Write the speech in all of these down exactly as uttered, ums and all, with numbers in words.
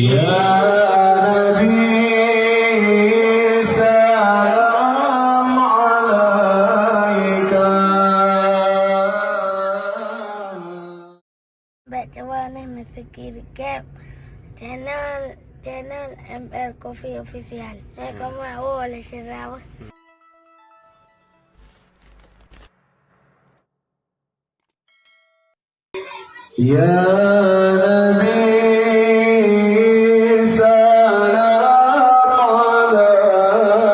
Ya Nabi, salam alaika. Bèk cuba neh meuseuki recap channel, channel M L Coffee Official. Eh, kamoe awak lé syedara. Ya Nabi, salam alaika.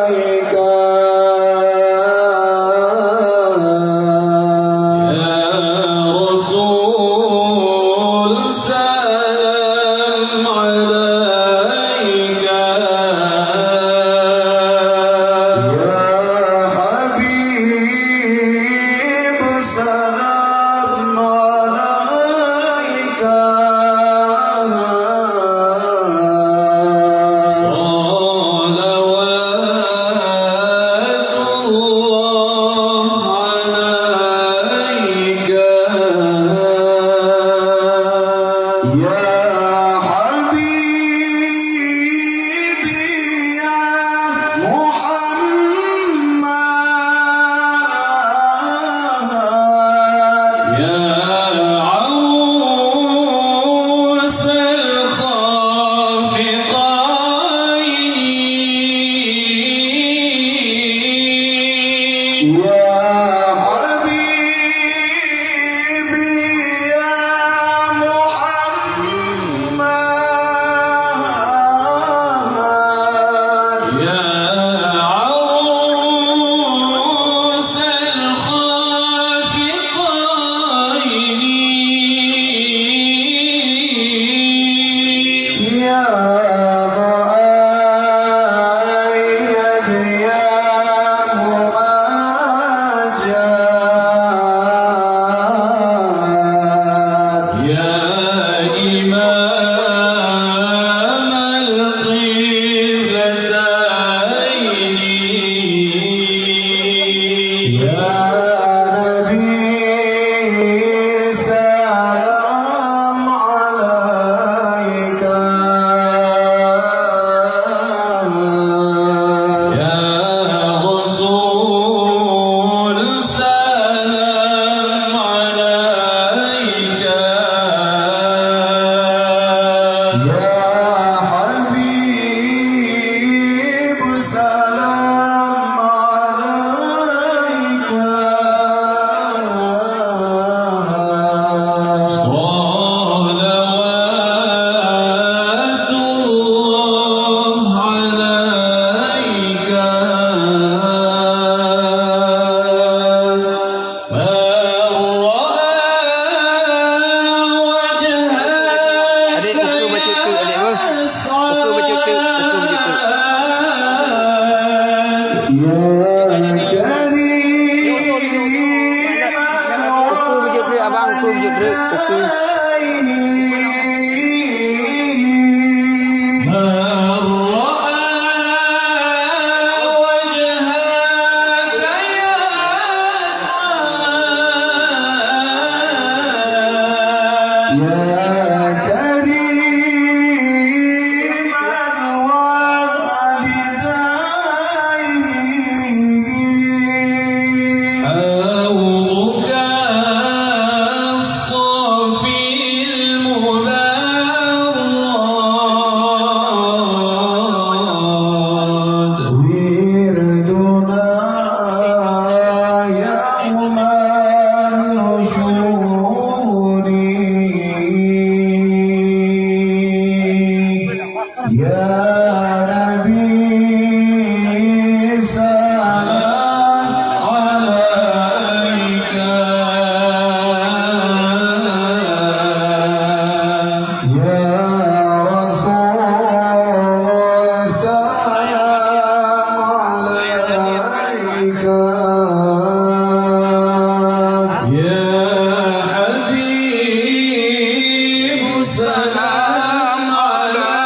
Ya Rasul, salam alaika. Ya Habib, salam alaika. Salawatullah alaika. Ya Habibi, ya Muhammad. Ya Ghausal Khafiqaini. Ya Habibi, ya Muhammad. Ya Ghausal Khafiqaini. Ya Muayyad, ya Mumajjad. Ya Imam al-Qiblataini. Ya Nabi, salam alaika. Ya Rasul, salam alaika. Ya Habib, salam alaika. Salawatullah alaika. Adék, ukeue bacut teuk, adék, beuh. Ukeue bacut teuk, ukeue bacut teuk. Ya Karim. Ukeue bacut teuk, abang, ukeue bacut teuk, ukeue. وردنا يوم النشور. يا نبي سلام عليك. يا رسول سلام عليك. يا حبيب سلام عليك.